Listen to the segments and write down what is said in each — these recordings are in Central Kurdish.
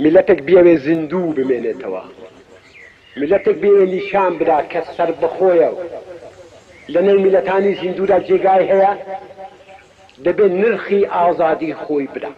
میللەتێک بیەوێ زیندوو بمێنێتەوە، میللەتێک بیەوێ نیشان بدا کە سەربەخۆیە و لە نێو میللەتانی زیندوودا جێگای هەیە، دەبێ نرخی ئازادی خۆی بدا.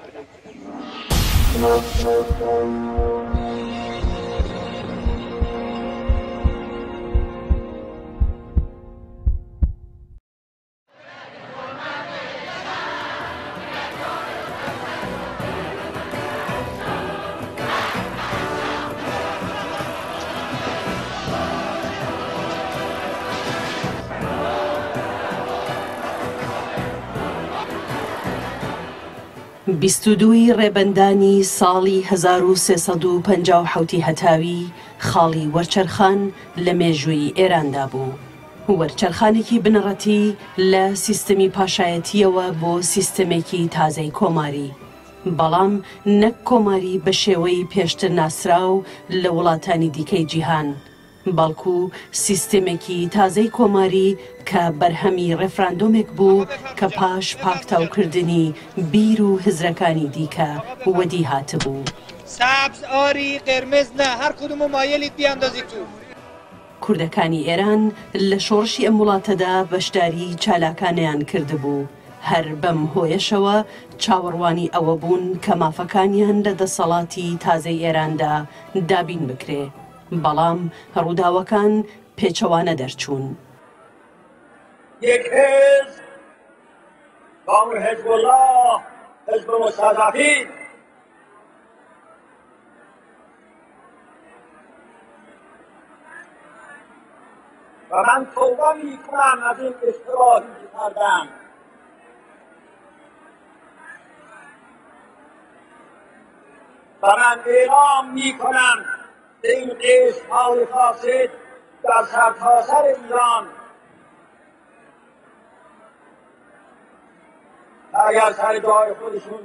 22 ی ڕێبەندانی ساڵی 1357 ی هەتاوی خاڵی وەرچەرخان لە مێژووی ئێراندا بوو. وەرچەرخانێکی بنەڕەتی لە سیستمی پاشایەتییەوە بۆ سیستمێکی تازەی کۆماری، بەڵام نەک کۆماری بە شێوەی پێشتر ناسراو لە وڵاتانی دیکەی جیهان، بەڵکو سیستێمێکی تازەی کۆماری کە بەرهەمی ڕێفراندۆمێک بوو کە پاش پاکتاوکردنی بیر و هزرەکانی دیکە وەدی هاتبوو. سبز آری قرمز نه هر کدومو مایلید بیاندازید تو. کوردەکانی ئێران لە شۆڕشی ئەم وڵاتەدا بەشداریی چالاکانەیان کردبوو، هەر بەم هۆیەشەوە چاوەڕوانی ئەوە بوون کە مافەکانیان لە دەسەڵاتی تازەی ئێراندا دابین بکرێ، بەڵام ڕووداوەکان پێچەوانە دەرچوون. یک حزب با اون حزب الله حزب مستضعفین و من توبه می کنم از این اشتباهی که کردم. و من اعلام می کنم به این قشرهای فاسد در سرتاسر ایران اگر سر جای خودشون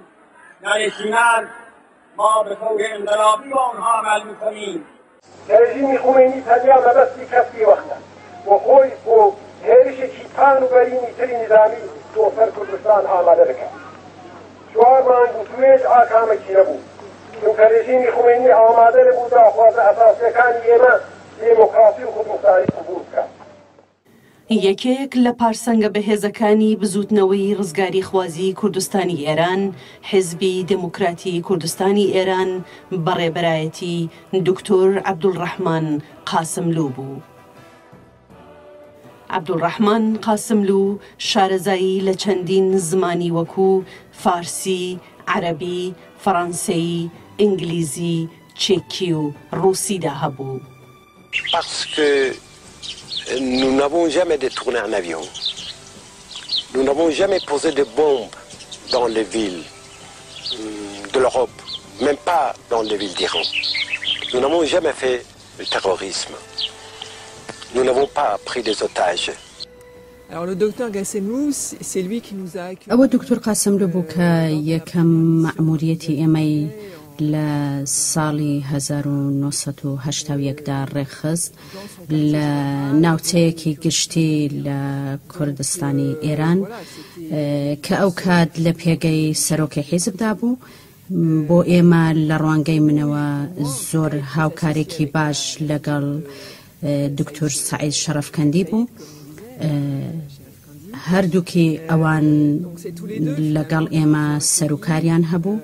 ننشینند ما به طور انقلابی با آنها عمل میکنیم. رژیمی خومەینی تەنیا مەبەستی کەسبی وەختە و خۆی بۆ هێرشێکی پان و بەرینی تری نیزامی بۆ سەر کوردستان ئامادە دەکات. چوار مانگ وتوێژ ئاکامێکی نەبوو، چونکە رژیمی خومەینی ئامادە نەبوو داخوازە ئەساسییەکانی ئێمە، دێمۆکراسی و خودموختاری قبووڵ بکات. یەکێک لە پارسەنگە بەهێزەکانی بزووتنەوەی ڕزگاریخوازیی کوردستانی ئێران، حیزبی دێموکراتی کوردستانی ئێران بە ڕێبەرایەتی دوکتور عەبدولڕەحمان قاسملوو بوو. عەبدولڕەحمان قاسملوو شارەزایی لە چەندین زمانی وەکوو فارسی، عەرەبی، فەڕانسەیی، ئینگلیزی، چێکی و ڕووسیدا هەبوو. Parce que nous n'avons jamais détourné un avion, nous n'avons jamais posé de bombes dans les villes de l'Europe, même pas dans les villes d'Iran. Nous n'avons jamais fait le terrorisme. Nous n'avons pas pris des otages. ئەوە دوکتور قاسملوو بوو کە یەکەم مەئمووریەتی ئێمەی لە ساڵی 1981 دا ڕێکخست لە ناوچەیەکی گشتی لە کوردستانی ئێران کە ئەو کات لە پێگەی سەرۆکی حیزبدا بوو. بۆ ئێمە لە ڕوانگەی منەوە زۆر هاوکارێکی باش لەگەڵ دکتور سەعید شەڕەفکەندی بوو. هەردووکی ئەوان لەگەڵ ئێمە سەروکاریان هەبوو.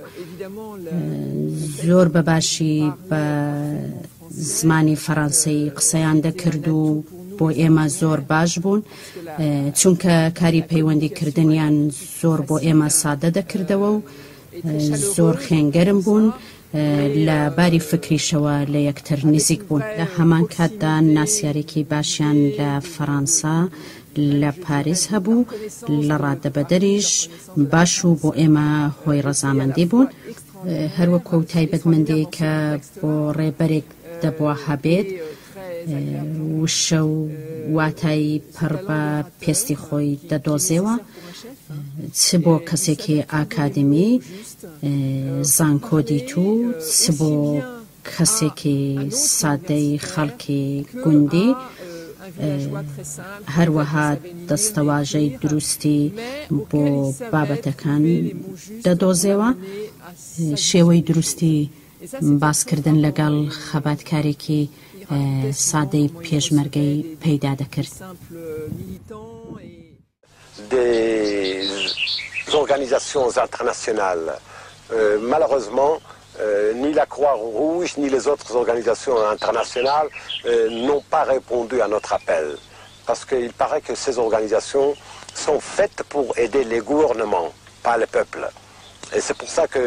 زۆر بە باشی بە زمانی فەرانسەیی قسەیان دەکرد و بۆ ئێمە زۆر باش بوون چونکە کاری پەیوەندیکردنیان زۆر بۆ ئێمە سادە دەکردەوە و زۆر خوێنگەرم بوون، لە باری فکریشەوە لە یەکتر نزیک بوون. لە هەمان کاتدا ناسیارێکی باشیان لە فەرانسە لە پاریس هەبوو، لە ڕادەبەدەریش باش و بۆ ئێمە هۆی ڕەزامەندی بوون. هەر وەکوو ئەو تایبەتمەندییەی کە بۆ ڕێبەرێک دەبوا هەبێت، وشە و واتای پڕ بە پێستی خۆی دەدۆزێوە، چ بۆ کەسێکی ئاکادمی زانکۆ دیتوو، چ بۆ کەسێکی سادەی خەڵکی گوندی. هەروەها دەستەواژەی دروستی بۆ بابەتەکان دەدۆزێوە. شێوەی دروستی باسکردن لەگەڵ خەباتکارێکی سادەی پێشمەرگەی پەیدا دەکرد. Des organisations internationales. Malheureusement, ni la Croix-Rouge ni les autres organisations internationales n'ont pas répondu à notre appel. Parce qu'il paraît que ces organisations sont faites pour aider les gouvernements, pas les peuples. Et c'est pour ça que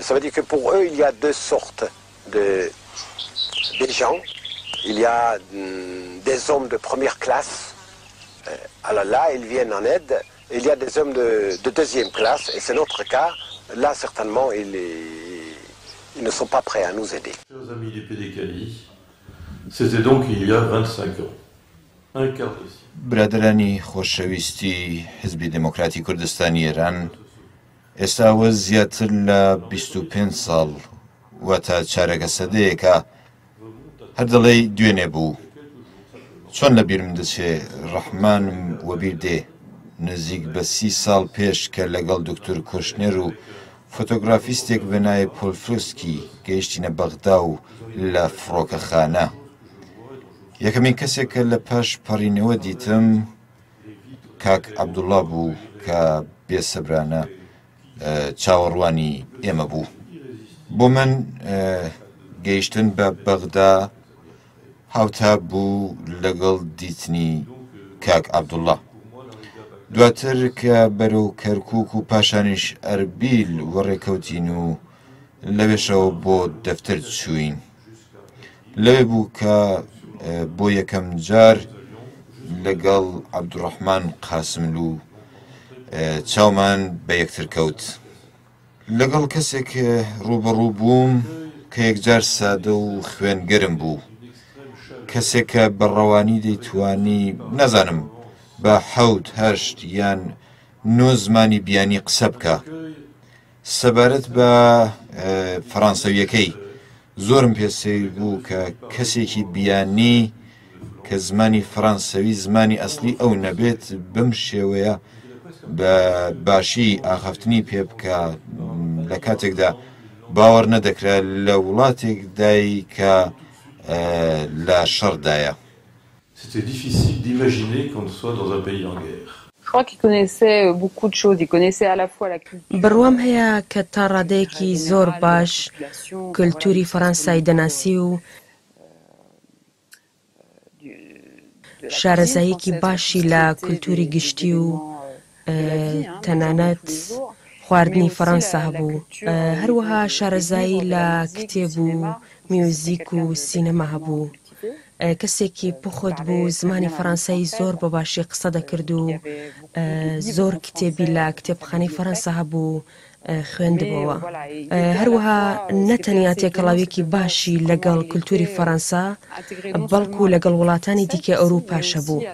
ça veut dire que pour eux, il y a deux sortes de, des gens. Il y a des hommes de première classe. Alors là, ils viennent en aide. Il y a des hommes de, de deuxième classe, et c'est notre cas. Là, certainement, ils, ils ne sont pas prêts à nous aider. Chers amis du PDKI, c'était donc il y a 25 ans. Un quart de siècle. برادەرانی خۆشەویستی حیزبی دێموکراتی کوردستانی ئێران، ئێستا ئەوە زیاتر لە 25 ساڵ واتە چارەکە سەدەیەکە هەر دەڵێی دوێنێ بوو. چۆن لە بیرم دەچێ ڕەحمانم وەبیر دێ نزیک بە سی ساڵ پێش کە لەگەڵ دوکتور کۆشنێر و فۆتۆگرافیستێک بە ناوی پۆلفرسکی گەیشتینە بەغدا و لە فڕۆکەخانە یەکەمین کەسێک کە لە پاش پەڕینەوە دیتم کاک عەبدوڵڵا بوو کە بێسەبرانە چاوەڕوانی ئێمە بوو. بۆ من گەیشتن بە بەغدا هاوتا بوو لەگەڵ دیتنی کاک عەبدوڵڵا. دواتر کە بەرەو کەرکووک و پاشانیش ئەربیل وەڕێکەوتین و لەوێشەوە بۆ دەفتەر چووین. لەوێ بوو کە بۆ یەکەم جار لەگەڵ عەبدوڕەحمان قاسملوو چاومان بە یەکتر کەوت. لەگەڵ کەسێک ڕووبەڕوو بووم کە یەکجار سادە و خوێن گەرم بوو. کەسێک کە بە ڕەوانی دەیتوانی نازانم بە حەوت، هەشت یان نۆ زمانی بیانی قسە بکا. سەبارەت بە فەڕانسەوییەکەی، زۆرم پێ سەیر بوو کە کەسێکی بیانی کە زمانی فەڕانسەوی زمانی ئەسڵی ئەو نەبێت بەم شێوەیە بە باشی ئاخافتنی پێ بکا لە کاتێکدا باوەڕ نەدەکرا لە وڵاتێکدای کە لە شەڕدایە. C'était difficile d'imaginer qu'on soit dans un pays en guerre. بڕوام هەیە کە تا ڕادەیەکی زۆر باش کولتووری فەرەنسای دەناسی و شارەزاییەکی باشی لە کولتووری گشتی و تەنانەت خواردنی فەرەنسا هەبوو. هەروەها شارەزایی لە کتێب و میوزیک و سینەما هەبوو. کەسێکی پوخت بوو، زمانی فەرەنسایی زۆر بە باشی قسە دەکرد و زۆر کتێبی لە کتێبخانەی فەرەنسا هەبوو خوێندبۆوە. هەروەها نە تەنیا تێکەڵاوییەکی باشی لەگەڵ کولتووری فەرەنسا، بەڵکو لەگەڵ وڵاتانی دیکەی ئەوروپاش هەبوو.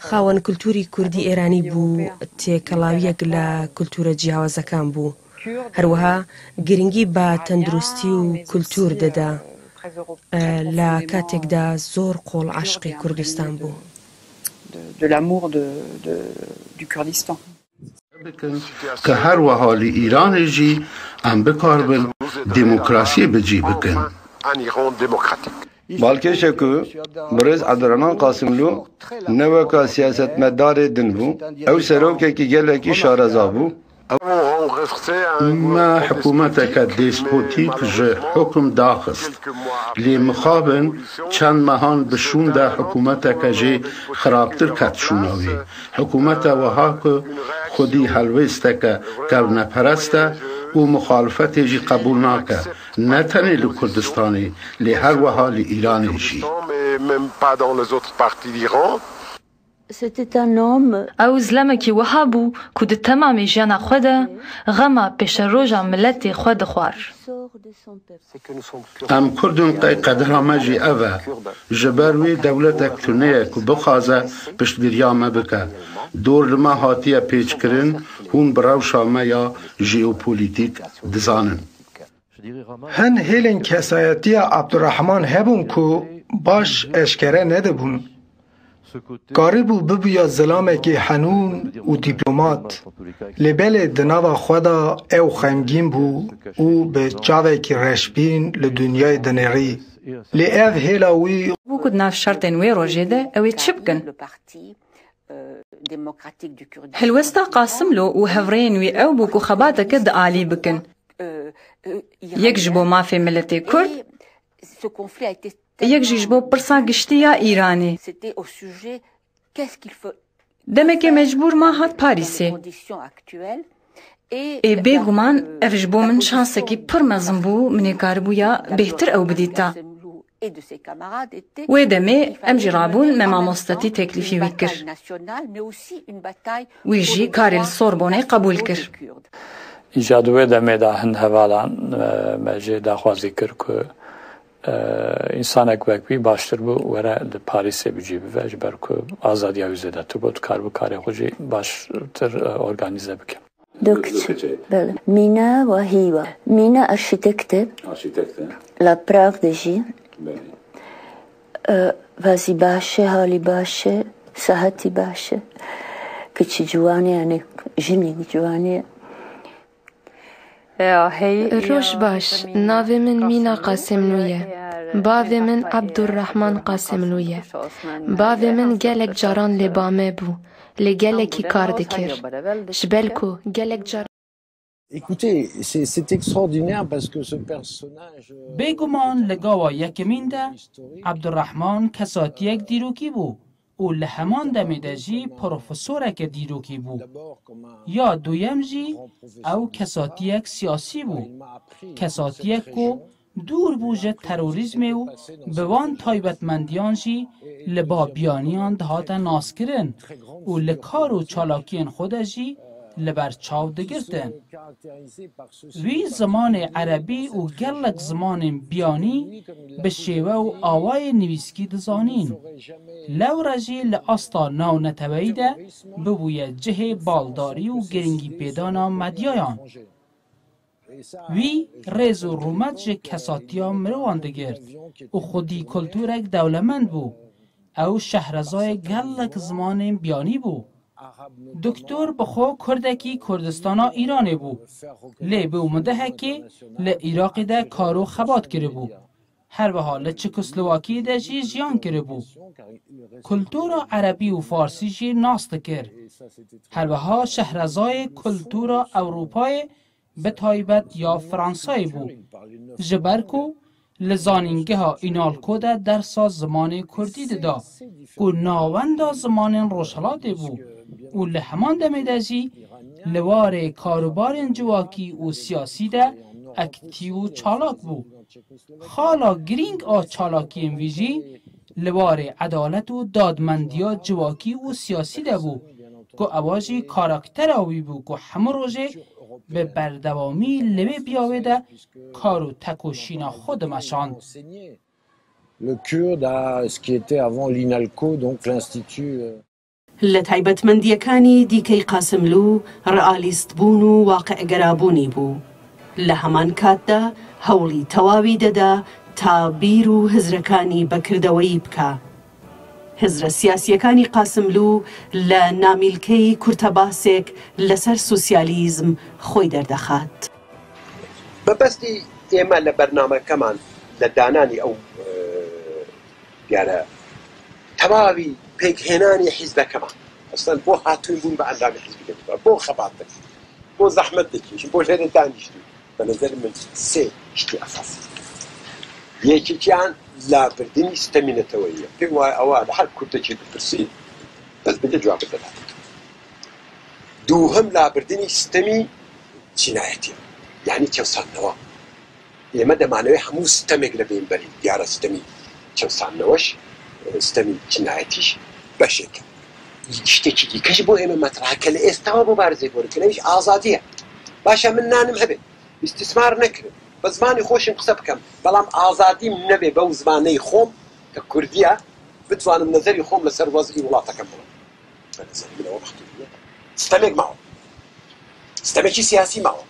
خاوەن کولتووری کوردی ئێرانی بوو، تێکەڵاوییەک لە کولتوورە جیاوازەکان بوو. هەروەها گرنگی بە تەندروستی و کولتوور دەدا، لە کاتێکدا زۆر قووڵ عاشقی کوردستان بوو. بکەن کە هەروەها li Îranê jî em bikaribin demokrasiyê bi cî bikin. Balkêş e ku birêz Ebdurehman Qasimlo ne weka siyasetmedarê din bû, ew serokekî gelekî şareza bû. Me hikûmeteke despotîk ji hukm daxist. Lê mixabin çend mehan bi şûn de hikûmeteke jê xirabtir ket şûna wê. Hikûmete wiha ku xwedî helwêsteke kevneperest e û muxalefetê jî qebûl nake, ne tenê li Kurdistanê lê her wiha li Îranê jî. Ew zilamekî wiha bû ku di temamê jiyana xwe de xema pêşeroja miletê xwe dixwar. Em Kurd in qey qedera me jî ev e. Ji ber wê dewletek tune ye ku bixwaze piştgiriya me bike. Dor li me hatiye pêçkirin, hûn bi rewşa me ya jeopolîtîk dizanin. Hin hêlên kesayetiya Abdurrahman hebûn ku baş eşkere nedibûn. Karîbû bibûya zilamekî henûn û dîplomat, lê belê di nava xwe de ew xemgîn bû û bi çavekî reşbîn li dinyayê dinêrî. Lê ev hêla wî Bû ku di nav şertên wê rojê de ew ê çi bikin? Helwesta Qasimlo û hevrêyên wî ew bû ku xebateke di alî bikin. Yek ji bo mafê miletê Kurd, yek jî ji bo pirsa giştî ya Îranê. Demekê mecbûr ma hat Parîsê. Ê bêguman ev ji bo min şansekî pir mezin bû min ê karibûya bêhtir ew bidîta. Wê demê em jî rabûn me mamostetî teklîfî wî kir. Wî jî karê li Sorbonê qebûl kir. Îca di wê demê de hin hevalan me jê daxwazî kir ku însanek wek wî baştir bû were li Parîsê bi cî bibe ji ber ku azadiya wî zêdetir bû dikaribû karê xwe jî baştir organîze bike. Du kiç. Belê. Mîna we hîwa. Mîna arşîtekt e. Arşîtekt e. La Prag de jî. Belê. Vazî baş e, halî baş e, sihetî baş e. Kiçî ciwan e yanî jinî ciwan e. Roj baş, navê min Mîna Qasimlû ye. Bavê min Ebdurrehman Qasimlû ye. Bavê min gelek caran li ba me bû, lê gelekî kar dikir. Ji ber ku gelek caran. Écoutez, c'est extraordinaire parce que ce personnage. Bêguman li gawa yekemîn de Ebdurrehman kesatiyek dîrokî bû û li heman demê de jî profesoreke dîrokî bû. Ya duyem jî ew kesatiyek siyasî bû, kesatiyek ku dûr bû ji terorîzmê û bi wan taybetmendiyan jî li ba biyaniyan dihate naskirin û li kar û çalakiyên xwe de jî li ber çav digirtin. Wî zimanê erebî û gelek zimanên biyanî bi şêwe û awayê nivîskî dizanîn. Lewre jî li asta navneteweyî de bibûye cihê baldarî û giringîpêdana medyayan. Wî rêz û rûmet ji kesatiya mirovan digirt û xwedî kulturek dewlemend bû. Ew şehrezayê gelek zimanên biyanî bû. Doktor bi xwe kurdekî Kurdistana Îranê bû. Lê bi mudehekê li Iraqê de kar û xebat kiribû. Her wiha li Çekoslowakiyê de jî jiyan kiribû. Kultura erebî û farsî jî nas dikir. Her wiha şehrezayê kultura Ewropayê bi taybet ya Fransayê bû. Ji ber ku li zanîngeha Înalko de dersa zimanê kurdî dida ku navenda zimanên rojhilatê bû û li heman demê de jî li warê karûbarên civakî û siyasî de aktîv û çalak bû. Xala girîng a çalakiyên wî jî li warê edalet û dadmendiya civakî û siyasî de bû ku ewa jî karaktera wî bû ku hemû rojê bi berdewamî li wê biyawê de kar û tekoşîna xwe dimeşand. Le Kurde à ce qui était avant l'INALCO, donc l'Institut. لە تایبەتمەندییەکانی دیکەی قاسملوو ڕئالیست بوون و واقیعگەرابوونی بوو. لە هەمان کاتدا هەوڵی تەواوی دەدا تا بیر و هزرەکانی بە کردەوەیی بکا. هزرە سیاسییەکانی قاسملوو لە نامیلکەی کورتەباسێک لەسەر سوسیالیزم خۆی دەردەخات. مەبەستی ئێمە لە بەرنامەکەمان لە دانانی ئەو دیارە تەواوی پێکهێنانی حیزبەکەمان ئەسڵەن بۆ هاتووین بوون بە ئەندامی حیزبی دێموکرات، بۆ خەبات دەکەین، بۆ زەحمەت دەکێشین، بۆ لێرە دانیشتووین، بە نەزەری من سێ شتی ئەساسی یەکێکیان لابردنی ستەمی نەتەوەییە، پێم وایە ئەوە لە هەر کوردێکی بپرسی بەس بەجێ جوابت دەدات. دووهەم لابردنی ستەمی چینایەتیە، یانی چەوساندنەوە. ئێمە دەمانەوێت هەموو ستەمێک لە بەین بەرین، دیارە ستەمی چەوساندنەوەش، ستەمی چینایەتیش بەشێکە. شتێکی دیکەش بۆ ئێمە مەترەحە کە لە ئێستاوە موبارزەی بۆ دەکەین، ئەویش ئازادییە. باشە من نانم هەبێت، ئیستیسمار نەکرێم، بە زمانی خۆشم قسە بکەم، بەڵام ئازادیم نەبێ بەو زمانەی خۆم کە کوردییە، بتوانم نەزەری خۆم لەسەر وەزعی وڵاتەکەم بڵێم. بە نەزەری من ئەوە مەحدودییەتە. ستەمێک ماوە، ستەمێکی سیاسی ماوە.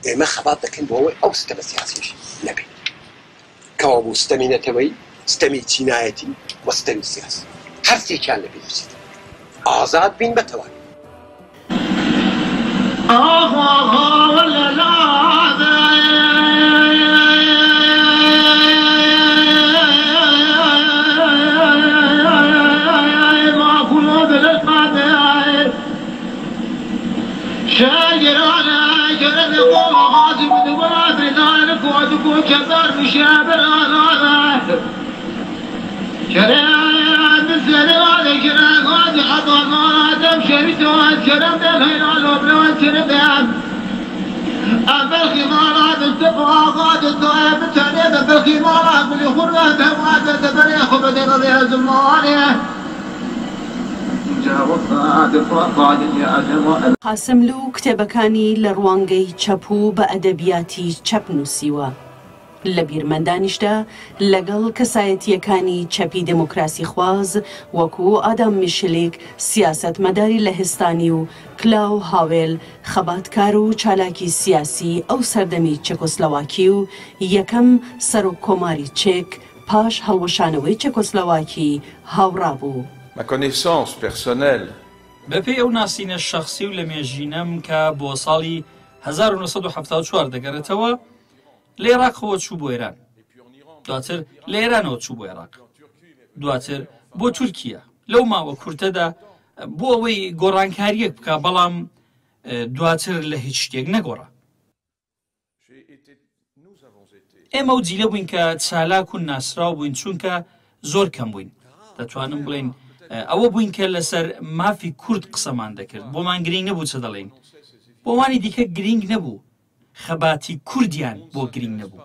ئێمە خەبات دەکەین بۆ ئەوەی ئەو ستەمە سیاسیش نەبێت. کەوابوو ستەمی نەتەوەیی، ستەمی چینایەتی و ستەمی سیاسی. هەرسێکیان لەبیر بچێت ئازاد بین بە تەواوی. قاسملوو کتێبەکانی لە ڕوانگەی چەپ و بە ئەدەبیاتی چەپ نووسیوە. لە بیرمەندانیشدا لەگەڵ کەسایەتییەکانی چەپی دێموکراسیخواز وەکوو ئادام میشلیک سیاسەتمەداری لەهستانی و کلاو هاوێل خەباتکار و چالاکی سیاسی ئەو سەردەمی چێکۆسلەواکی و یەکەم سەرۆک کۆماری چێک پاش هەڵوەشانەوەی چێکۆسلەواکی هاوڕا بوو. Ma connaissance personnelle. بەپێی ئەو ناسینە شەخسی و لەمێژینەم کە بۆ ساڵی 1974 دەگەڕێتەوە، لە ئێراقەوە چوو بۆ ئێران، دواتر لە ئێرانەوە چوو بۆ ئێراق، دواتر بۆ تورکیا. لەو ماوە کورتەدا بۆ ئەوەی گۆڕانکارییەک بکا، بەڵام دواتر لە هیچ شتێک نەگۆڕا. ئێمە ئەو جیلە بووین کە چالاک و ناسراو بووین، چونکە زۆر کەم بووین. دەتوانم بڵێین ئەوە بووین کە لەسەر مافی کورد قسەمان دەکرد. بۆمان گرینگ نەبوو چ دەڵێین. بۆ ئەوانی دیکە گرینگ نەبوو. خەباتی کوردیان بۆ گرینگ نەبوو.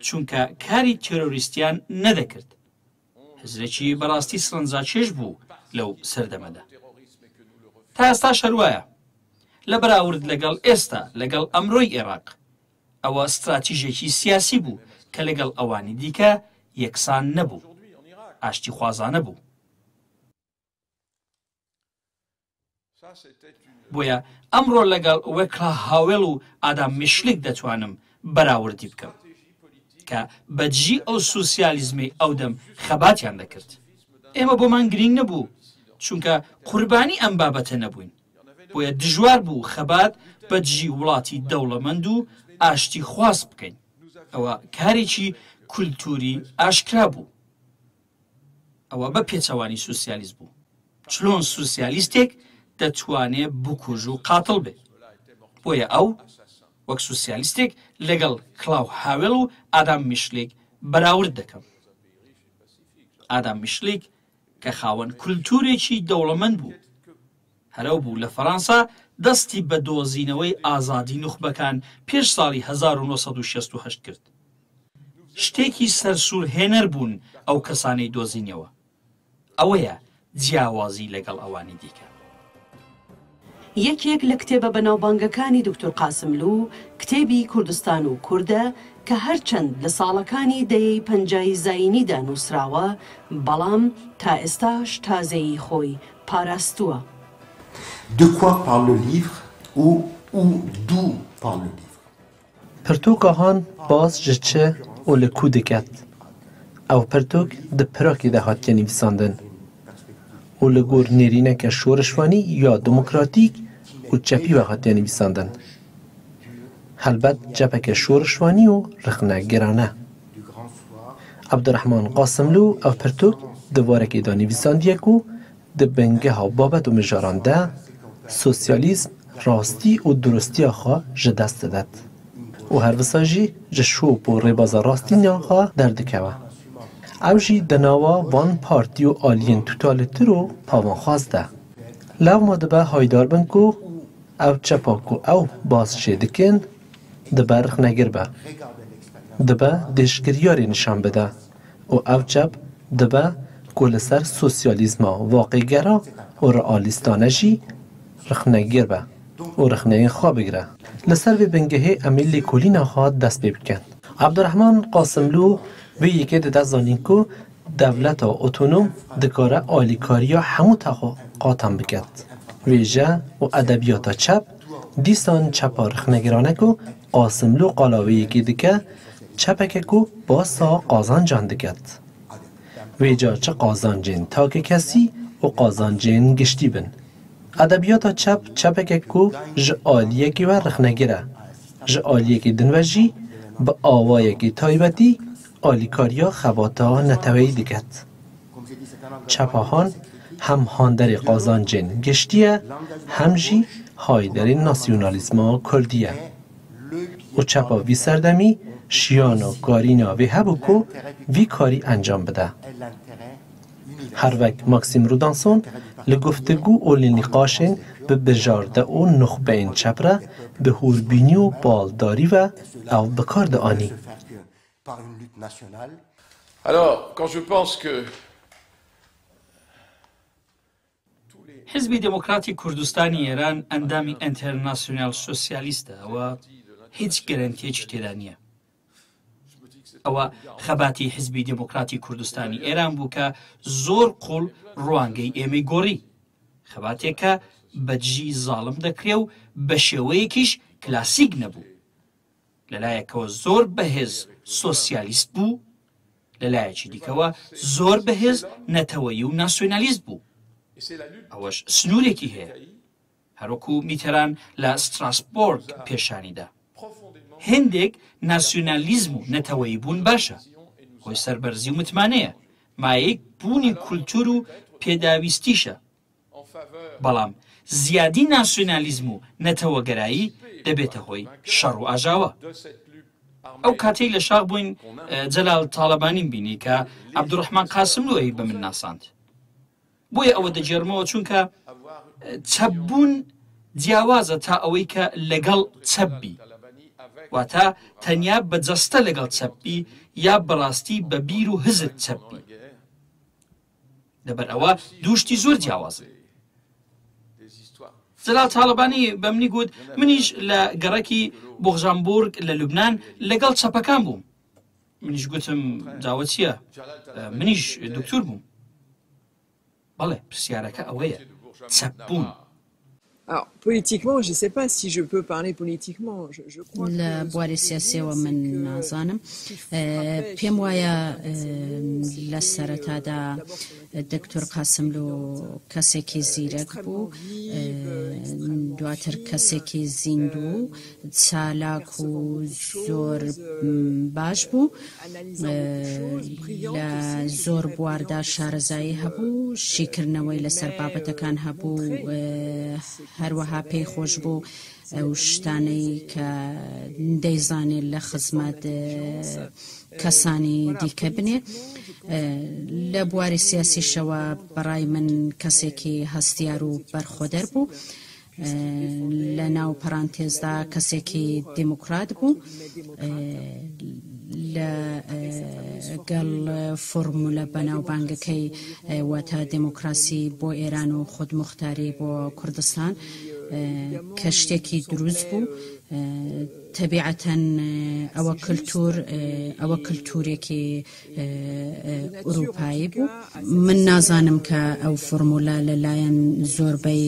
چونکە کاری تێرۆریستیان نەدەکرد. هزرێکی بەڕاستی سڕنجاکێش بوو لەو سەردەمەدا. تا ئێستاش هەروایە. لە بەراورد لەگەڵ ئێستا، لەگەڵ ئەمرۆی ئێراق. ئەوە ستراتیژێکی سیاسی بوو کە لەگەڵ ئەوانی دیکە یەکسان نەبوو. ئاشتیخوازانە بوو. بۆیە ئەمڕۆ لەگەڵ وێکلا هاوێڵ و ئادام میشلیک دەتوانم بەراوردی بکەم کە بەدژی ئەو سوسیالیزمەی ئەودەم خەباتیان دەکرد. ئێمە بۆمان گرینگ نەبوو، چونکە قوربانی ئەم بابەتە نەبووین. بۆیە دژوار بوو خەبات بەدژی وڵاتی دەوڵەمەند و ئاشتیخواز بکەین. ئەوە کارێکی کولتووری ئاشکرا بوو. ئەوە بە پێچەوانی سوسیالیست بوو. چلۆن سوسیالیستێک دەتوانێ بکوژ و قاتڵ بێ؟ بۆیە ئەو وەک سوسیالیستێک لەگەڵ کلاو هاوێڵ و ئادام میشلیک بەراورد دەکەم. ئادام میشلیک کە خاوەن کولتوورێکی دەوڵەمەند بوو، هەر ئەو بوو لە فەرانسا دەستی بە دۆزینەوەی ئازادی نوخبەکان پێش ساڵی 1968 کرد. شتێکی سەرسوورهێنەر بوون ئەو کەسانەی دۆزینیەوە. ئەوەیە جیاوازی لەگەڵ ئەوانی دیکە. یەکێک لە کتێبە بەناوبانگەکانی دوکتور قاسملوو کتێبی کوردستان و کوردە کە هەرچەند لە ساڵەکانی دەیەی پەنجای زایینیدا نووسراوە، بەڵام تا ئێستاش تازەیی خۆی پاراستووە. De quoi parle le livre ou ou d'où parle le livre؟ Pirtûka han bas ji çi û li ku diket? Ew pirtûk di Pragê de hatiye nivîsandin û li gor nêrîneke şoreşvanî ya demokratîk û çepî ve hatiye nivîsandin. Helbet çepeke şoreşvanî û rixnegirane. Ebdurehman Qasimlo ev pirtûk di warekê de nivîsandiye ku Di bingeha babet û mijaran de sosyalîzm rastî û duristiya xwe ji dest didet û her wisa jî ji şop û rêbaza rastîniya xwe derdikeve. Ew jî di nava van partî û aliyên totalîter û pavanxwaz de. Lewma dibe haydar bin ku ew çepa ku ew bas jê dikin dibe rixnegir be. Dibe dêşkiryarê nîşan bide. Û ev çep dibe ku li ser sosyalîzma waqîgera û realîstane jî rixnegir be û rixneyên xwe bigire. Li ser vê bingehê em ê lêkolîna xwe dest pê bikin. Ebdurehman Qasimlo vê yekê dide zanîn ku dewleta otonom dikare alîkariya hemû teqatan biket. Wêje û edebiyata çep dîsan çepa rixnegirane ku Qasimlo qala vê yekê dike, Çepeke ku basa qazancan diket. Vêca çi qazancên takekesî û qazancên giştî bin. Edebiyata çep çepek e ku ji aliyekî ve rexnegir e, ji aliyekî din ve jî bi awayekî taybetî alîkariya xebata neteweyî diket. Çepa han hem handerê qazancên giştî ye hem jî hayderê nasyonalîzma kurdî ye. Û çepa vî serdemî şiyan û karîna vê hebû ku vî karî encam bide. Her wek Maksim Rudanson li guftigû û li nîqaşên bi bijarde û nuxbeyên çep re bi hûrbînî û baldarî ve ew bi kar dianî. Alors, quand je pense que حیزبی دێموکراتی کوردستانی ئێران ئەندامی ئەنتێرناسیونال سۆسیالیستە، ئەوە هیچ گەرەنتییەکی تێدا نییە. ئەوە خەباتی حیزبی دێموکراتی کوردستانی ئێران بوو کە زۆر قووڵ ڕوانگەی ئێمەی گۆڕی. خەباتێک کە بە دژی زاڵم دەکرێ و بە شێوەیەکیش کلاسیک نەبوو. لە لایەکەوە زۆر بەهێز سۆسیالیست بوو، لە لایەکی دیکەوە زۆر بەهێز نەتەوەیی و ناسیۆنالیست بوو. ئەوەش سنوورێکی هەیە. هەروەکو میتەران لە ستراسبۆرگ پێشانی دا. هێندێک ناسیۆنالیزم و نەتەوەیی بوون باشە، هۆی سەربەرزی و متمانەیە، مایەی بوونی کولتوور و پێداویستیشە. بەڵام زیادی ناسیۆنالیزم و نەتەوەگەرایی دەبێتە هۆی شەڕ و ئاژاوە. ئەو کاتەی لە شاخ بووین جەلال تاڵەبانیم بینی کە عەبدولڕەحمان قاسملوی بە من ناساند. بۆیە ئەوە دەگێڕمەوە چونکە چەپ بوون جیاوازە تا ئەوەی کە لەگەڵ چەپ بی. واتە تەنیا بە جەستە لەگەڵ چەپ بی یا بەڕاستی بە بیر و هزر چەپ بی. لەبەر ئەوە دوو شتی زۆر جیاوازن. جەلال تاڵەبانی بە منی گوت منیش لە گەڕەکی بۆغژامبورگ لە لوبناان لەگەڵ چەپەکان بووم. منیش گوتم جاوە چییە؟ منیش دکتور بووم. بەڵێ پرسیارەکە ئەوەیە چەپ بوون. لە بواری سیاسیەوە من نازانم. پێم وایە لە سەرەتادا دکتۆر قاسملوو کەسێکی زیرەک بوو، دواتر کەسێکی زیندوو و چالاک و زۆر باش بوو. لە زۆر بواردا شارەزایی هەبوو، شیکردنەوەی لەسەر بابەتەکان هەبوو، هەروەها پێی خۆش بوو ئەو شتانەی کە دەیزانێت لە خزمەت کەسانی دیکە بنێ. لە بواری سیاسیشەوە بەڕای من کەسێکی هەستیار و بەرخۆدەر بوو. لە ناو پەرانتێزدا کەسێکی دیموکرات بوو لە گەڵ فۆرمولە بەناوبانگەکەی واتە دێموکراسی بۆ ئێران و خودموختاری بۆ کوردستان کە شتێکی دروست بوو تەبیعەتەن ئەوە کلتور ئەوە کلتورێکی ئورووپایی بوو. من نازانم کە ئەو فۆرمولە لە لایەن زۆربەی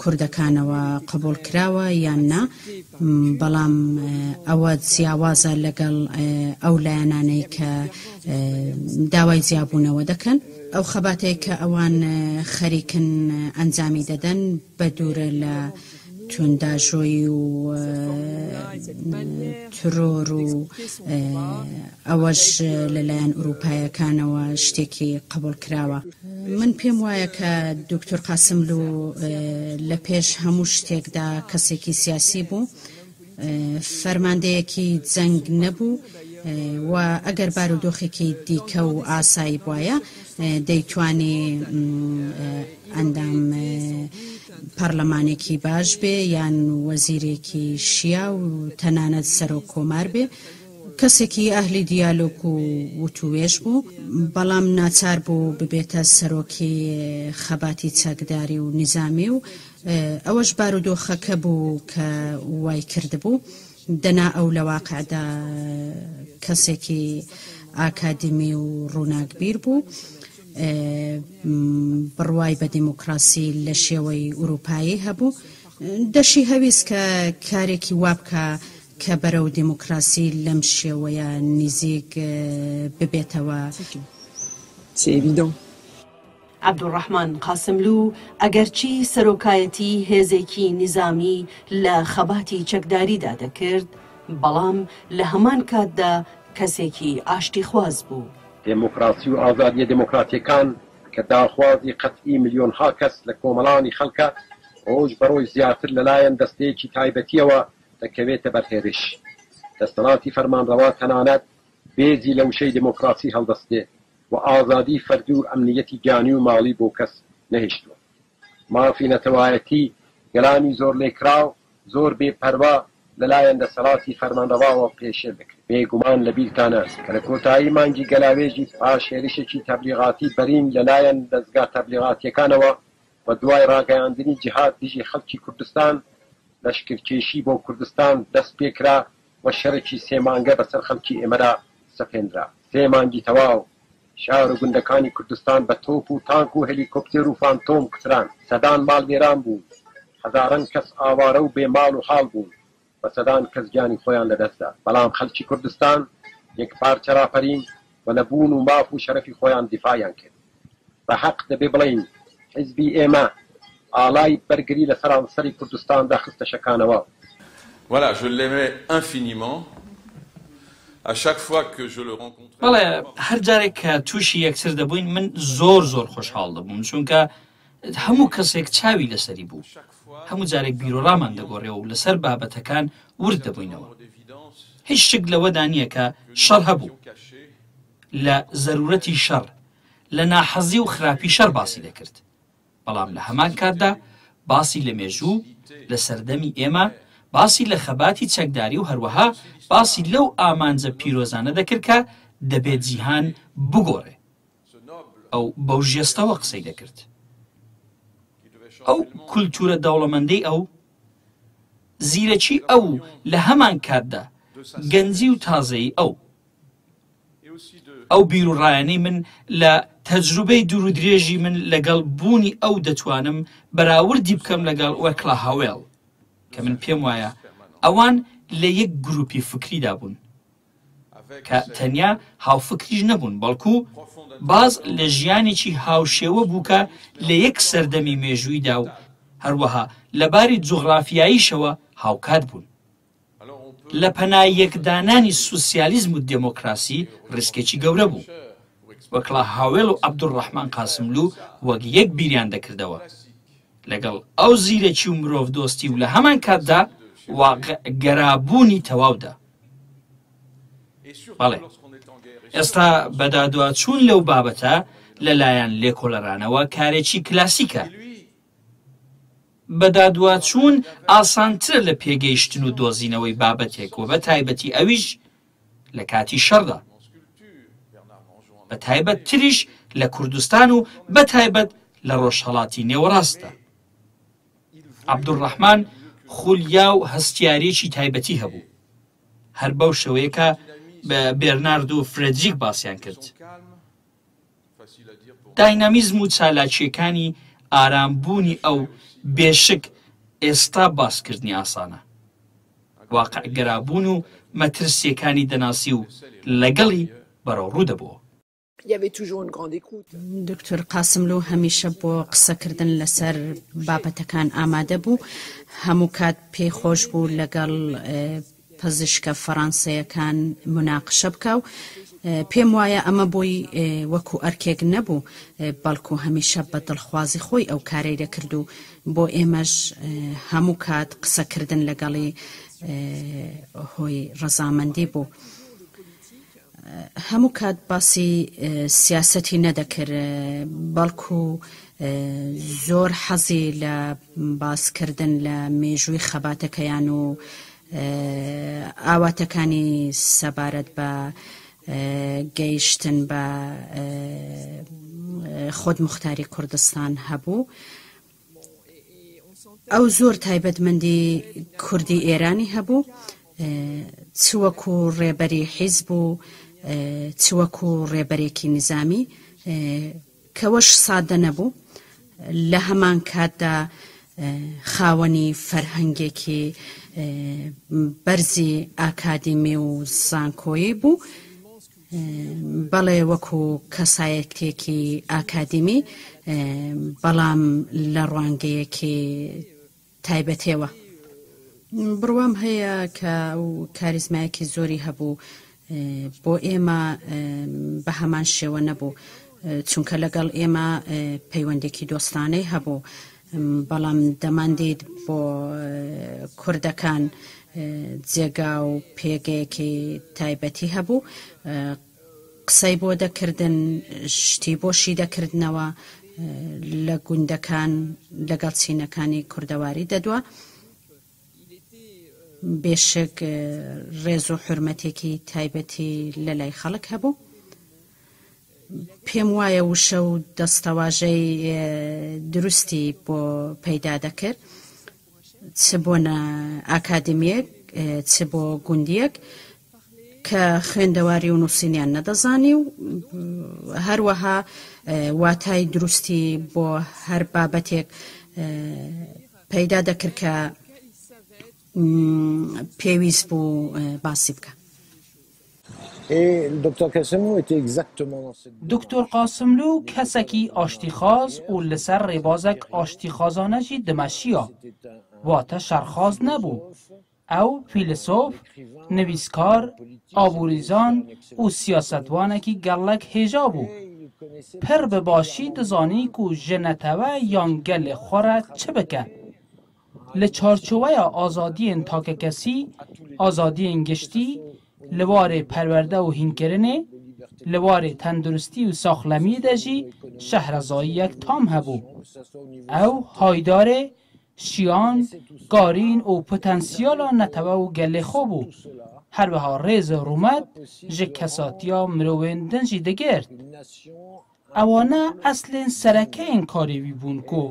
کوردەکانەوە قبووڵ کراوە یان نا، بەڵام ئەوە جیاوازە لەگەڵ ئەو لایەنانەی کە داوای جیابوونەوە دەکەن. ئەو خەباتەی کە ئەوان خەریکن ئەنجامی دەدەن بەدوورە لە تونداژۆیی و ترۆر و ئەوەش لەلایەن ئورووپایەکانەوە شتێکی قبوڵکراوە. من پێم وایە کە دوکتور قاسملوو لە پێش هەموو شتێکدا کەسێکی سیاسی بوو. فەرماندەیەکی جەنگ نەبوو و ئەگەر بارودۆخێکی دیکە و ئاسایی بوایە دەیتوانی ئەندام پەڕلەمانێکی باش بێ یان وەزیرێکی شیاو و تەنانەت سەرۆک کۆمار بێ. کەسێکی ئەهلی دیالۆگ و وتووێژ بوو، بەڵام ناچار بوو ببێتە سەرۆکی خەباتی چەکداری و نیزامی و ئەوەش بارودۆخەکە بوو کە وای کردبوو، دەنا ئەو لە واقعدا کەسێکی ئاکادیمی و ڕووناکبیر بوو، بڕوای بە دیموکراسی لە شێوەی ئورووپایی هەبوو، دەشی هەویست کە کارێکی وا بکا. کە بەرەو دێموکراسی لەم شێوەیە نیزیک ببێتەوە. C'est évident. عەبدولڕەحمان قاسملوو ئەگەرچی سەرۆکایەتی هێزێکی نیزامی لە خەباتی چەکداریدا دەکرد، بەڵام لە هەمان کاتدا کەسێکی ئاشتیخواز بوو. دێموکراسی و ئازادییە دێموکراتییەکان کە داخوازی قەتعی ملیۆنها کەس لە کۆمەڵانی خەڵکە، ڕۆژ بە ڕۆژ زیاتر لە لایەن دەستەیەکی تایبەتییەوە دەکەوێتە بەر هێرش. دەستەڵاتی فەرمانڕەوا تەنانەت بێزی لە وشەی دێموکراسی هەڵدەستێ و ئازادی فەردی و ئەمنییەتی گیانی و ماڵی بۆ کەس نەهێشتووە. مافی نەتەوایەتی گەلانی زۆرلێکراو زۆر بێ پەروا لە لایەن دەسەڵاتی فەرمانڕەواوە پێشێل دەکرێت. بێ گومان لە بیرتانە کە لە کۆتایی مانگی گەلاوێژی پاش هێرشێکی تەبلیغاتی بەرین لە لایەن دەزگا تەبلیغاتیەکانەوە و دوای ڕاگەیاندنی جیهاد دژی خەڵکی کوردستان لەشکرکێشی بۆ کوردستان دەست پێکرا و شەرێکی سێ مانگە بەسەر خەڵکی ئێمەدا سەپێنرا. سێ مانگی تەواو شار و گوندەکانی کوردستان بە تۆپ و تانک و هەلیکۆپتێر و فانتۆم کوتران. سەدان ماڵ وێران بوون، هەزاران کەس ئاوارە و بێ ماڵ و حاڵ بوون و سەدان کەس گیانی خۆیان لەدەست دا. بەڵام خەڵکی کوردستان یەکپارچە ڕاپەرین و لە بوون و ماف و شەرەفی خۆیان دیفاعیان کرد. بە حەق دەبێ بڵێین حیزبی ئێمە ئاڵای بەرگری لە سەرانسەری کوردستاندا خستە شەکانەوە. Voilà, je l'aimais infiniment. À chaque fois que je le rencontrais. بەڵێ، هەر جارێک کە تووشی یەکتر دەبووین من زۆر زۆر خۆشحاڵ دەبووم، چونکە هەموو کەسێک چاوی لەسەری بوو. هەموو جارێک بیروڕامان دەگۆڕێ و لەسەر بابەتەکان ورد دەبووینەوە. هیچ شک لەوەدا نییە کە شەڕ هەبوو. لە زەرورەتی شەڕ، لە ناحەزی و خراپی شەڕ باسی دەکرد. بەڵام لە هەمان کاتدا باسی لە مێژوو، لە سەردەمی ئێمە، باسی لە خەباتی چەکداری و هەروەها باسی لەو ئامانجە پیرۆزانە دەکرد کە دەبێت جیهان بگۆڕێ. ئەو بەو ژێستەوە قسەی دەکرد. ئەو کولتوورە دەوڵەمەندەی ئەو، زیرەکی ئەو و لە هەمان کاتدا گەنجی و تازەیی ئەو. ئەو بیروڕایانەی من لە تەجروبەی دوورودرێژی من لەگەڵ بوونی ئەو دەتوانم بەراوردی بکەم لەگەڵ وەکلا هاوێڵ کە من پێم وایە ئەوان لە یەک گروپی فکریدا بوون کە تەنیا هاوفکریش نەبوون بەڵکو باز لە ژیانێکی هاوشێوە بوو کە لە یەک سەردەمی مێژوویدا و هەروەها لە باری جوغرافیاییشەوە هاوکات بوون. لە پەنا یەکدانانی سوسیالیزم و دێمۆکراسی ڕیسکێکی گەورە بوو. وەکڵا هاوێڵ و عەبدولڕەحمان قاسملوو وەک یەک بیریان دەکردەوە. لەگەڵ ئەو زیرەکی و مرۆڤدۆستی و لە هەمان کاتدا واقعگەرابوونی تەواودا. بەڵێ ئێستا بەدادواچوون لەو بابەتە لە لایەن لێکۆلەرانەوە کارێکی کلاسیکە. بەدادواچوون ئاسانترە لە پێگەیشتن و دۆزینەوەی بابەتێک و بە تایبەتی ئەویش لە کاتی شەڕدا. بە تایبەت تریش لە کوردستان و بە تایبەت لە ڕۆژهەڵاتی نێوەڕاستدا. عەبدولڕەحمان خولیا و هەستیارییەکی تایبەتی هەبوو. هەر بەو شێوەیە کە بێرنارد و فرێدریک باسیان کرد. داینامیزم و چالاکییەکانی ئارامبوونی ئەو بێ شک ئێستا باسکردنی ئاسانە. واقعگەرابوون و مەترسییەکانی دەناسی و لەگەڵی بەرەوڕوو دەبۆوە. دکتۆر قاسملوو هەمیشە بۆ قسەکردن لەسەر بابەتەکان ئامادە بوو، هەموو کات پێی خۆش بوو لەگەڵ پزیشکە فەڕانسەیەکان موناقشە بکا و پێم وایە ئەمە بۆی وەکوو ئەرکێک نەبوو بەڵکوو هەمیشە بە دڵخوازی خۆی ئەو کارەی دەکرد و بۆ ئێمەش هەموو کات قسە کردن لەگەڵی هۆی ڕەزامەندی بوو. هەموو کات باسی سیاسەتی نەدەکرد بەڵکوو زۆر حەزی لە باسکردن لە مێژووی خەباتەکەیان و ئاواتەکانی سەبارەت بە گەیشتن بە خودموختاری کوردستان هەبوو. ئەو زۆر تایبەتمەندی کوردی ئێرانی هەبوو، چ وەکوو ڕێبەری حیزب و چ وەکوو ڕێبەرێکی نیزامی، کەوەش سادە نەبوو. لە هەمان کاتدا. خاوەنی فەرهەنگێکی بەرزی ئاکادیمی و زانکۆیی بوو. بەڵێ وەکو کەسایەتیەکی ئاکادیمی، بەڵام لە ڕوانگەیەکی تایبەتێوە. بڕوام هەیە کە ئەو کاریزمایەکی زۆری هەبوو، بۆ ئێمە بە هەمان شێوە نەبوو، چونکە لەگەڵ ئێمە پەیوەندێکی دۆستانەی هەبوو، بەڵام دەماندیت بۆ کوردەکان جێگا و پێگەیەکی تایبەتی هەبوو، قسەی بۆ دەکردن، شتی بۆ شی دەکردنەوە، لە گوندەکان لەگەڵ چینەکانی کوردەواری دەدوا. بێشک ڕێز و حورمەتێکی تایبەتی لە لای خەڵک هەبوو. پێم وایە وشە و دەستەواژەی دروستی بۆ پەیدا دەکرد، چ بۆ ئاکادمییەک، چ بۆ گوندییەک کە خوێندەواری و نووسینیان نەدەزانی و هەروەها واتای دروستی بۆ هەر بابەتێک پەیدا دەکرد کە پێویست بوو باسی بکا. دکتۆر قاسملوو کەسەکی ئاشتیخواز و لەسەر ڕێبازەک ئاشتیخوازانە ژی دمەشیا، واتە شەڕخواز نەبوو. ئەو فیلسوف، نویسکار، ئابووریزان و سیاسەتوانەکی گەڵەک هێژا بوو. پڕ بە باشی دزانی کو ژ نەتەوە یان گەلێ خوە ڕە چ بکە. لە چارچۆوەیا ئازادیێن تاکەکەسی، ئازادیێن گشتی، لە وارێ پەروەردە و هینکردنێ، لە وارێ تەندروستی و ساخلەمیێ دە ژی شەهرەزاییەک تام هەبوو. ئەو هایدارێ شیان، کارین و پتانسیالا نەتەوە و گەلێ خۆ بوو. هەروەها ڕێز و ڕوومەت ژ کەساتیا مرۆوێن دن ژی دگرت. ئەوانە ئەسلێن سەرەکەیێن کارێ وی بوون کو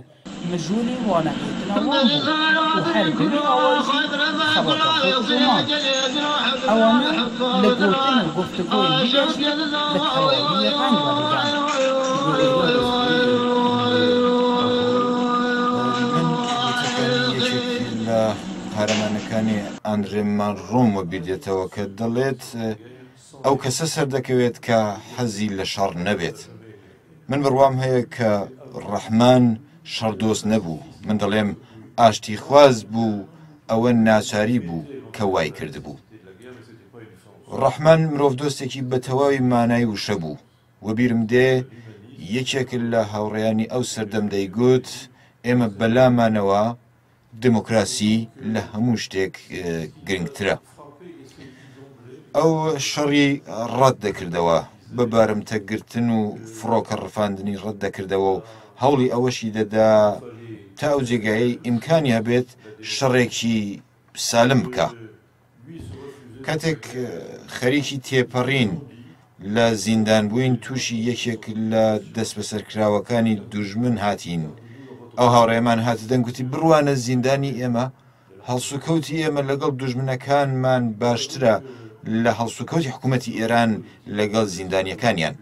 مژوولی وانەگوتنا وان بوو و هەر بە وی ئاوای ژی خەباتا خۆ ددۆماند. ئەوانە لە گۆتن و گوفتگۆیێن وی دە ژی بە تەواوی ڕەنگ وەدیدان. من وتەکانی یەکێک لە قارەمانەکانی ئاندرێ مانڕۆم وەبیر دێتەوە کە دەڵێت، ئەو کەسە سەردەکەوێت کە حەزی لە شەڕ نەبێت. من بڕوام هەیە کە ڕەحمان شەڕدۆست نەبوو، من دەڵێم ئاشتیخواز بوو، ئەوە ناچاری بوو کە وای کردبوو. ڕەحمان مرۆڤدۆستێکی بە تەواوی مانای وشە بوو. وەبیرم دێ یەکێک لە هاوڕێیانی ئەو سەردەم دەیگوت، ئێمە بەلامانەوە دێموکراسی لە هەموو شتێک گرنگترە. ئەو شەڕی ڕەت دەکردەوە، بە بارمتە گرتن و فڕۆکە ڕفاندنی ڕەت دەکردەوە و هەوڵی ئەوەشی دەدا تا ئەو جێگایەی ئیمکانی هەبێت شەڕێکی سالم بکا. کاتێک خەریکی تێپەڕین لە زیندان بووین تووشی یەکێک لە دەستبەسەرکراوەکانی دوژمن هاتین. ئەو هاوڕێمان هاتە دەنگ گوتی بڕوانە زیندانی ئێمە هەڵسوکەوتی ئێمە لەگەڵ دوژمنەکانمان باشترە لە هەڵسوکەوتی حکوومەتی ئێران لەگەڵ زیندانیەکانیان.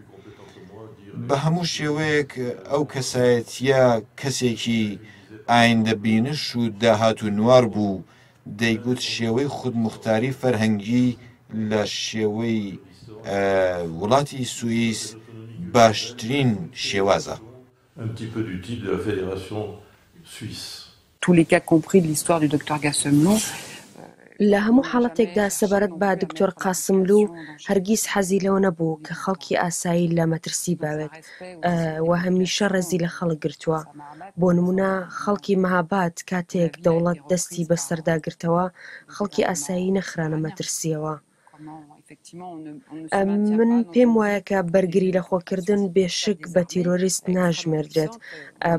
بە هەموو شێوەیەک ئەو کەسایەتیە کەسێکی ئایندەبینش و داهاتوو نوار بوو دەیگوت شێوەی خودموختاری فەرهەنگی لە شێوەی وڵاتی سوئیس باشترین شێوازە. Un petit peu du type de la fédération suisse. Tous les cas compris de l'histoire du docteur Gassemlou. لە هەموو حاڵەتێکدا سەبارەت بە دکتۆر قاسملوو هەرگیز حەزی لەوە نەبوو کە خەڵکی ئاسایی لە مەترسی باوێت و هەمیشە ڕێزی لە خەڵک گرتووە. بۆ نموونە خەڵکی مەهاباد کاتێک دەوڵەت دەستی بەسەردا گرتەوە خەڵکی ئاسایی نەخرانە مەترسییەوە. من پێم وایە کە بەرگری لەخۆکردن بێ شک بە تیرۆریست ناژمێردرێت،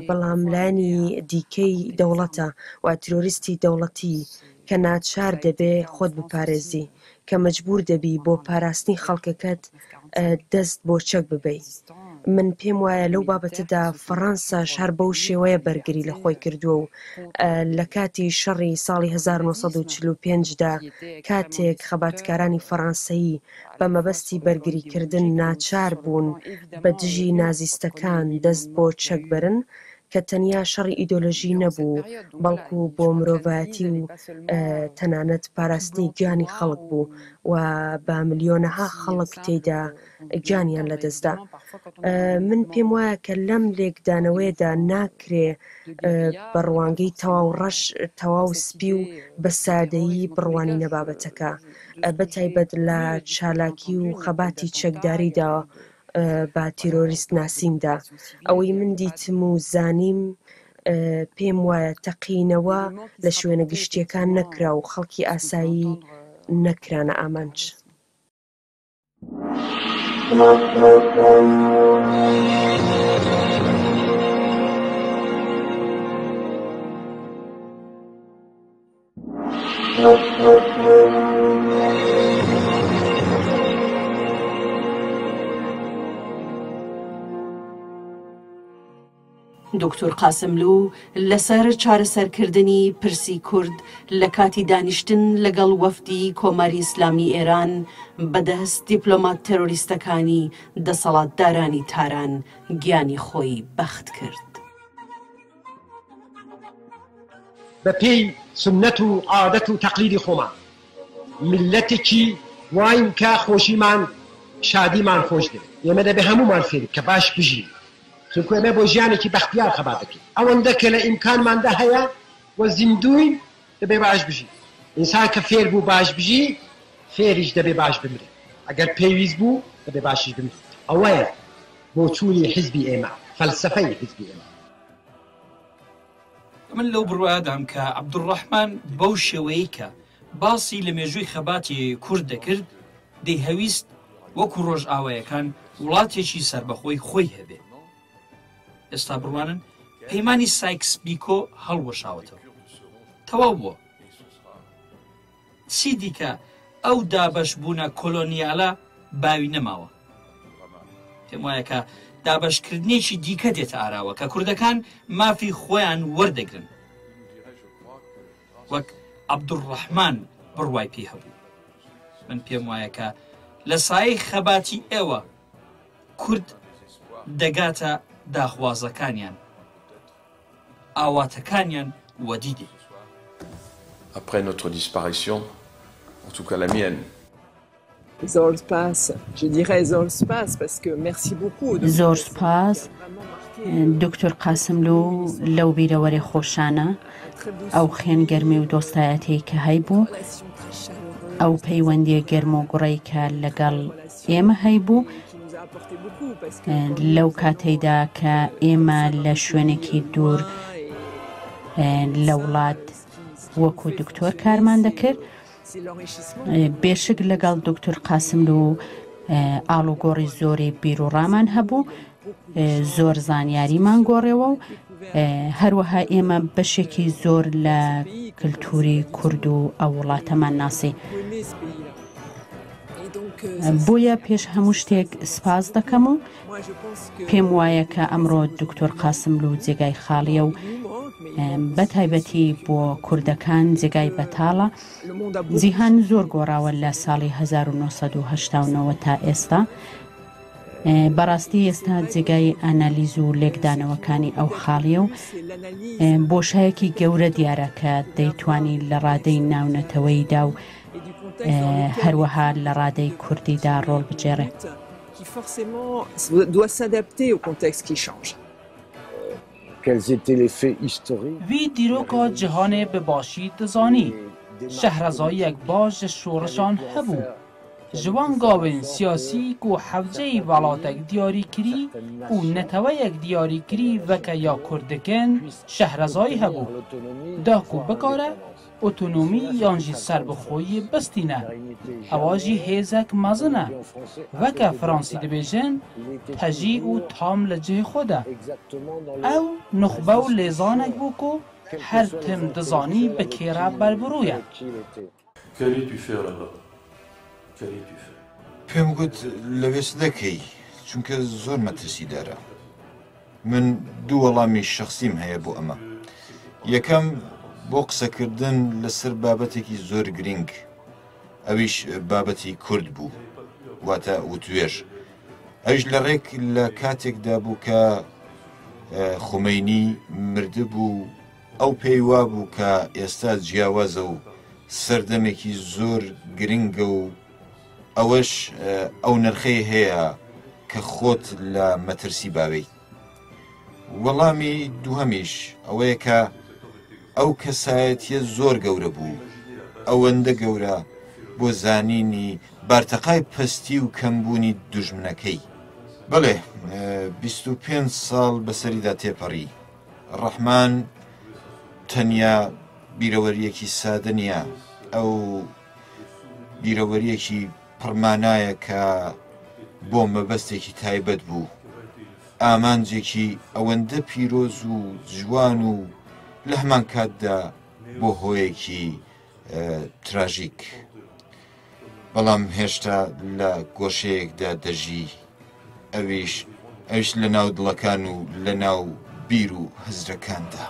بەڵام لایەنی دیکەی دەوڵەتە و تیرۆریستی دەوڵەتی کە ناچار دەبێ خۆت بپارێزی، کە مەجبوور دەبی بۆ پاراستنی خەڵکەکەت دەست بۆ چەک ببەی. من پێم وایە لەو بابەتەدا فەڕانسەش هەر بەو شێوەیە بەرگری لە خۆی کردووە و لە کاتی شەڕی ساڵی 1945 دا کاتێک خەباتکارانی فەڕانسەیی بە مەبەستی بەرگریکردن ناچار بوون بە دژی نازیستەکان دەست بۆ چەک بەرن. کە تەنیا شەڕی ئیدۆلۆژی نەبوو، بەڵکو بۆ مرۆڤایەتی و تەنانەت پاراستنی گیانی خەڵک بوو و بە ملیۆنەها خەڵک تێیدا گیانیان لەدەستدا. من پێم وایە کە لەم لێکدانەوەیەدا ناکرێ بە ڕوانگەی تەواو ڕەش، تەواو سپی و بە سادەیی بڕوانینە بابەتەکە، بە تایبەت لە چالاکی و خەباتی چەکداریدا بە تیرۆریست ناسیندا. ئەوەی من دیتم و زانیم پێم وایە تەقینەوە لە شوێنە گشتییەکان نەکرا و خەڵکی ئاسایی نەکرانە ئامانج. دوکتور قاسملوو لەسەر چارەسەرکردنی پرسی کورد لە کاتی دانیشتن لەگەڵ وەفدی کۆماری ئیسلامی ئێران بە دەست دیپلۆمات تێرۆریستەکانی دەسەڵاتدارانی تاران گیانی خۆی بەخت کرد. بە پێی سوننەت و عادەت و تەقلیدی خۆمان میللەتێکی واین کە خۆشیمان شادیمان خۆش دەوێت. ئێمە دەبێ هەموومان فێری کە باش بژین. چونکو ئێمە بۆ ژیانێکی بەختیار خەبات دەکەین. ئەوەندە کە لە ئیمکانماندا هەیە و زیندووین دەبێ باش بژین. ئینسان کە فێر بوو باش بژی، فێریش دەبێ باش بمرێ. ئەگەر پێویست بوو دەبێ باشیش بمرێت. ئەوەیە بۆچوونی حیزبی ئێمە، فەلسەفەی حیزبی ئێمە. من لەو بڕوایەدام کە عەبدولڕەحمان بەو شێوەیەی کە باسی لە مێژووی خەباتی کورد دەکرد، دەیهەویست وەکو ڕۆژئاوایەکان وڵاتێکی سەربەخۆی خۆی هەبێ. ئێستا بڕوانن پەیمانی سایکس بیکۆ هەڵوەشاوەتەوە. تەواو بووە. چی دیکە ئەو دابەشبوونە کۆلۆنیالە باوی نەماوە. پێم وایە کە دابەشکردنێکی دیکە دێتە ئاراوە کە کوردەکان مافی خۆیان وەردەگرن. وەک عەبدولڕەحمان بڕوای پێی هەبوو. من پێم وایە کە لە سایەی خەباتی ئێوە کورد دەگاتە داخوازەکانیان، ئاواتەکانیان وەدی دێ. Après notre disparition, en tout cas la mienne. زۆر سپاس je dirais زۆر سپاس parce que merci beaucoup زۆر سپاس دکتۆر قاسملوو لەو بیرەوەرێ خۆشانە ئەو خوێن گەرمی و دۆستایەتیەی کە هەیبوو ئەو پەیوەندیە گەرم و گوڕەی کە لەگەڵ ئێمە هەیبوو لەو کاتەیدا کە ئێمە لە شوێنێکی دوور لە وڵات وەکو دکتۆر کارمان دەکرد بێشک لەگەڵ دکتور قاسملوو ئاڵوگۆڕی زۆری بیروڕامان هەبوو، زۆر زانیاریمان گۆڕێوە و هەروەها ئێمە بەشێکی زۆر لە کلتوری کورد و ئەو وڵاتەمان ناسی. بۆیە پێش هەموو شتێک سپاس دەکەم و پێم وایە کە ئەمڕۆ دکتۆر قاسملوو جێگای خاڵیە و بە تایبەتی بۆ کوردەکان جێگای بەتاڵە. جیهان زۆر گۆڕاوە لە ساڵی 1989 تا ئێستا. بەڕاستی ئێستا جێگای ئانالیز و لێکدانەوەکانی ئەو خاڵیە و بۆشایەکی گەورە دیارە کە دەیتوانی لە ڕادەی ناونەتەوەیدا و هەروەها لە ڕادەی کوردیدا ڕۆڵ بگێڕێ. qui forcément doit s'adapter au contexte qui change. Quels étaient les faits historiques? Wî dîroka cihanê bi başî dizanî. Şehrezayiyek baş ji şorişan hebû. Ji wan gavên siyasî ku hewceyî welatek diyarîkirî û neteweyek diyarîkirî weke ya Kurd dikin, şehrezayî hebû. Da ku bikare Otonomî yan jî serbixweyiyê bistîne. Ewa jî hêzek mezin e. Weke Fransî dibêjin, tejî û tam li cihê xwe de. Ew nuxbe û lêzanek bû ku her tim dizanî bi kê re berbirû ye. پێم گوت لەوێ چ دەکەی؟ چونکە زۆر مەترسیدارە. من دوو وەڵامی شەخسیم هەیە بۆ ئەمە. یەکەم، بۆ قسەکردن لەسەر بابەتێکی زۆر گرینگ، ئەویش بابەتی کورد بوو، واتە وتوێژ. ئەویش لە ڕێک لە کاتێکدا بوو کە خومەینی مردبوو، ئەو پێی وابوو کە ئێستا جیاوازە و سەردەمێکی زۆر گرنگە و ئەوەش ئەو نرخەی هەیە کە خۆت لە مەترسی باوێیت. وەڵامی دووهەمیش ئەوەیە کە ئەو کەسایەتیە زۆر گەورە بوو، ئەوەندە گەورە بۆ زانینی بارتەقای پەستی و کەمبوونی دوژمنەکەی. بەڵێ 25 ساڵ بەسەریدا تێپەڕی. ڕەحمان تەنیا بیرەوەرییەکی سادە نییە، ئەو بیرەوەرییەکی پڕمانایە کە بۆ مەبەستێکی تایبەت بوو، ئامانجێکی ئەوەندە پیرۆز و جوان و لە هەمان کاتدا بۆ هۆیەکی تراژیک. بەڵام هێشتا لە گۆشەیەکدا دەژی، ئەویش ئەویش لە ناو دڵەکان و لە ناو بیر و هزرەکاندا.